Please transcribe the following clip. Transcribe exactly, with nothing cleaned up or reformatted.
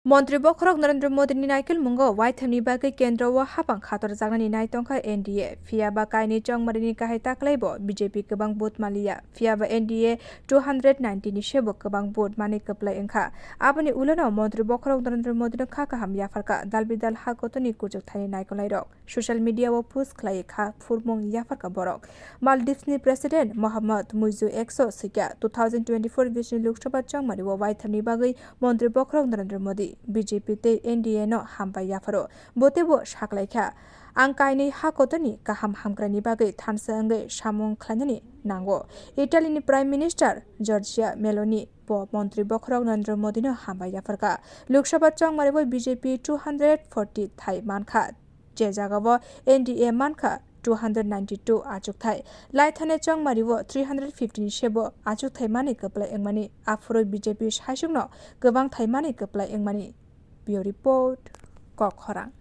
Montri bokhorok Narendra Modini naikolmungo waithamni bagwi kendro o hapang khatorjaknani nai tongkha N D A. Phiya ba kainwi chongmarini kahai taklaibo B J P kwbang vote manliya. Phiya ba N D A two hundred ninety ni sebo kwbang vote manwi kwplai wngkha. Aboni ulono Montri bokhorok Narendra Modino kha kaham yapharkha, dal bidal ha kotorni kuchuk thaini naikolairok. Social media o post khlai kha phurmung yapharkha borok. Maldives ni President Mohammad Muizu X o swikha, two thousand twenty-four bisni Lok Sabha chongmari o waithamni bagwi Montri bokhorok Narendra Modi, B J P tei N D A no hambai yapharo. Bo teibo saklaikha, ang kainwi ha kotorni kaham hamkraini bagwi thansa wngwi samung khlainani nango. Italy ni Prime Minister Giorgia Meloni bo Montri bokhorok Narendra Modi no hambai yapharkha. Lok Sabha chongmari o B J P two hundred forty thai mankha, je jagao N D A mankha two hundred ninety-two achukthai. Laithani chongmari o three hundred fifty ni sebo achukthai manwi kwplai wngmani. Aphuru B J P saisukno kwbang thai manwi kwplai wngmani. Bureau Report, Kok Khorang.